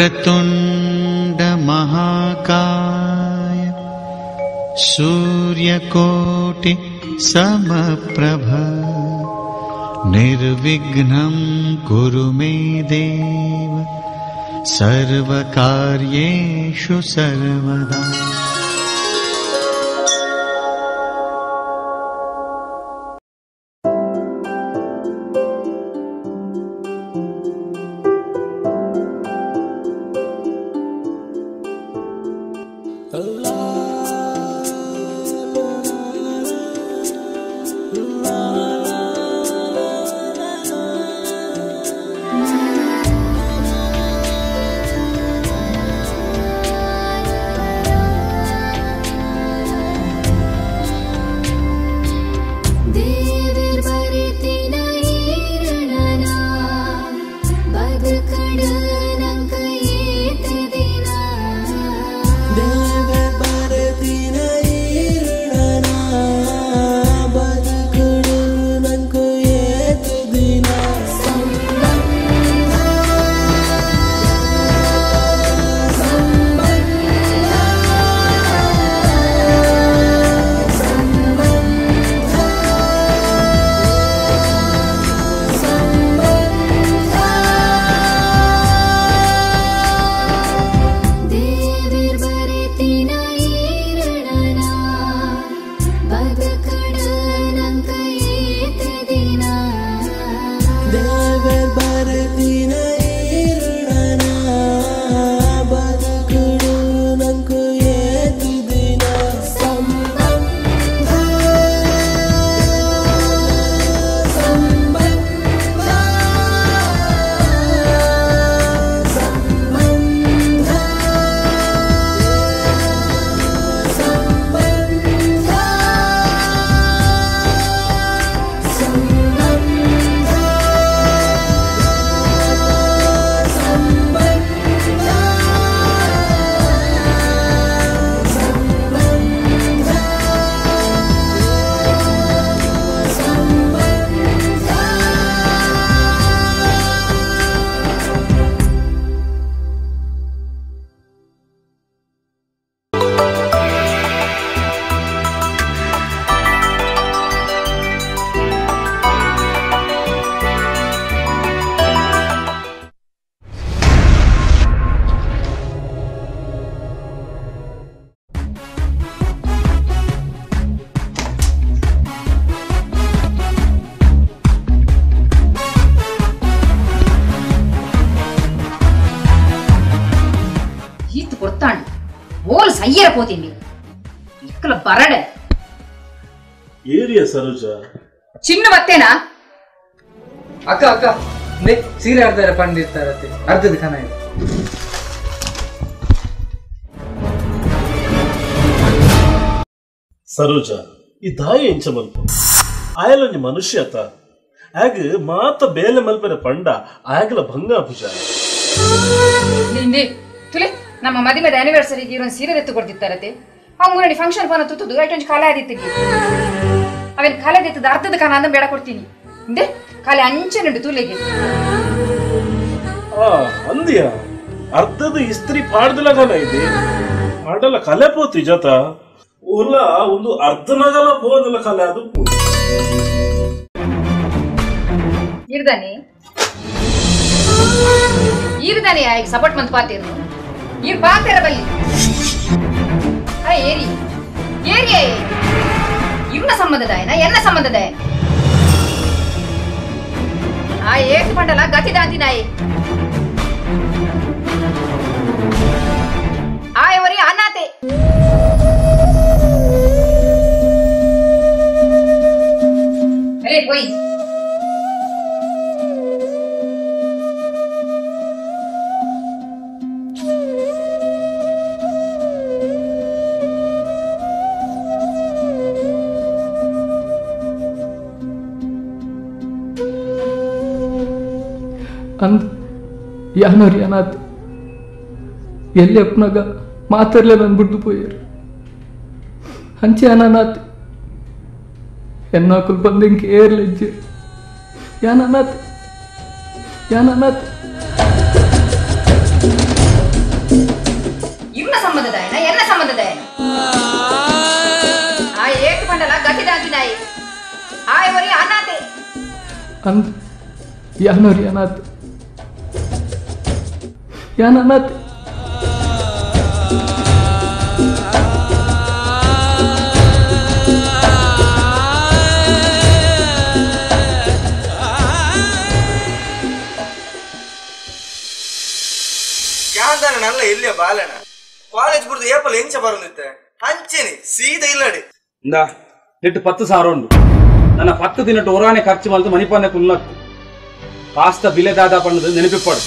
वक्रतुंड महाकाय सूर्यकोटि समप्रभ निर्विघ्नं कुरु मे देव सर्वकार्येषु सर्वदा। ಸಯ್ಯರ ಪೋತೀನಿ ಇಕ್ಕಲ ಬರಡೆ ಏರಿಯಾ ಸರೋಜ ಚಿನ್ನ ಮತ್ತೇನಾ ಅಕ್ಕ ಅಕ್ಕ ನೆ ಸೀರೆ ಅರ್ಧರ ಪಂಡಿರ್ತಾರತ್ತೆ ಅರ್ಧದ ಖಾನ ಇದೆ. ಸರೋಜ ಈ ದಾಯ ಎಂಚ ಮಲ್ಪ ಆಯಲೊಂಜಿ ಮನುಷ್ಯ ಅತ ಆಗ ಮಾತ ಬೇಲೆ ಮಲ್ಪನೆ ಪಂಡ ಆಗಲ ಭಂಗ ಪೂಜ ನಿಂದೆ ತುಲೆ ನಮ್ಮ ಮದಿಮದ ಆನಿವರ್ಸರಿಗೆ ಇರೋ ಸೀರೆ ಎತ್ತು ಕೊಡ್ತಿತ್ತಾರತೆ ಅವ್ ಮುನ್ನಡಿ ಫಂಕ್ಷನ್ ಪೋನ ತುತ್ತುದು ಐಟೊಂಜಿ ಕಾಲ ಆದಿತ್ತಿಗೆ ಅವೇನು ಕಾಲ ಆದಿತ್ತದ ಅರ್ಧದ ಕಾನ ಅಂದ ಬೇಡ ಕೊಡ್ತೀನಿ ಇಂದೆ ಕಾಲೆ ಅಂಚೆನುಂಡು ತುಲೆಗೆ ಆ ಅಂದಿಯ ಅರ್ಧದ ಇಸ್ತ್ರಿ ಪಾಡ್ದಲ ಕಾಲ ಇದೆ ಪಾಡಲ ಕಲೆ ಪೋತಿ ಜತ ಓಲ ಒಂದು ಅರ್ಧನಗಲ ಪೋದಲ ಕಲೆ ಅದು ಇರ್ದಾನೆ ಇರ್ದಾನೆ ಆಯ್ಕೆ ಸಪೋರ್ಟ್ ಮಂತ್ ಪಾತಿರ್ನು ಇರ್ ಪಾತೆರ ಬಲ್ಲಿ ಆ ಏರಿ ಏರಿ ಇವ್ನ ಸಂಬಂಧದಾಯನ ಎನ್ನ ಸಂಬಂಧದಾಯನ ಆ ಏಸು ಪಂಡಲ ಗತಿ ದಾಂತಿ ನಾಯಿ ಆ ಎವರಿ ಅನಾಥೆ. ಅಂದ್ ಯಾನೋರಿ ಅನಾಥ ಎಲ್ಲಿ ಅಪ್ಪನಾಗ ಮಾತಾಡ್ಲೆ ನಾನು ಬಿಡ್ದು ಪೋಯರು ಅಂಚೆ ಅನಾಥ್ ಎನ್ನಾಕುಲ್ ಬಂದಿಂಗೆ ಏರ್ಲೆಜ್ಜೆ ಯಾನ್ ಅನಾಥ್ ಯಾನ್ ಅನಾಥ್ ಇವ್ನ ಸಂಬಂಧದಾಯನ ಎನ್ನ ಸಂಬಂಧದಾಯನ ಆ ಏಕ ಬಂಡಲ ಗತಿದಾಂತಿನಾಯಿ ಆಯ್ ಒರಿ ಅನಾಥೆ ಅಂದ್ ಯಾನೋರಿ ಅನಾಥ್ ಯಾನ್ ಅನಾಥ್ ಯಾಂದಾನ ನಲ್ಲ ಎಲ್ಲಿಯ ಬಾಲಣ ಕಾಲೇಜ್ ಬುಡ್ದು ಏಪಲ್ ಎಂಚ ಬರಂದಿತ್ತೆ ಅಂಚೆನೆ ಸೀದಾ ಇಲ್ಲಡೆ ಇಂದ ನೆಟ್ಟು 10,000 ಉಂಡು ನನ್ನ 10 ದಿನಟ್ಟು ಒರಾನೆ ಖರ್ಚು ಮಲ್ತು ಮಣಿಪಾನೆ ಕುಲ್ಲತ್ತು ಕಾಸ್ತ ಬಿಲೆ ದಾದಾ ಪಣ್ಣದು ನೆನಪಿಪ್ಪಾಡು.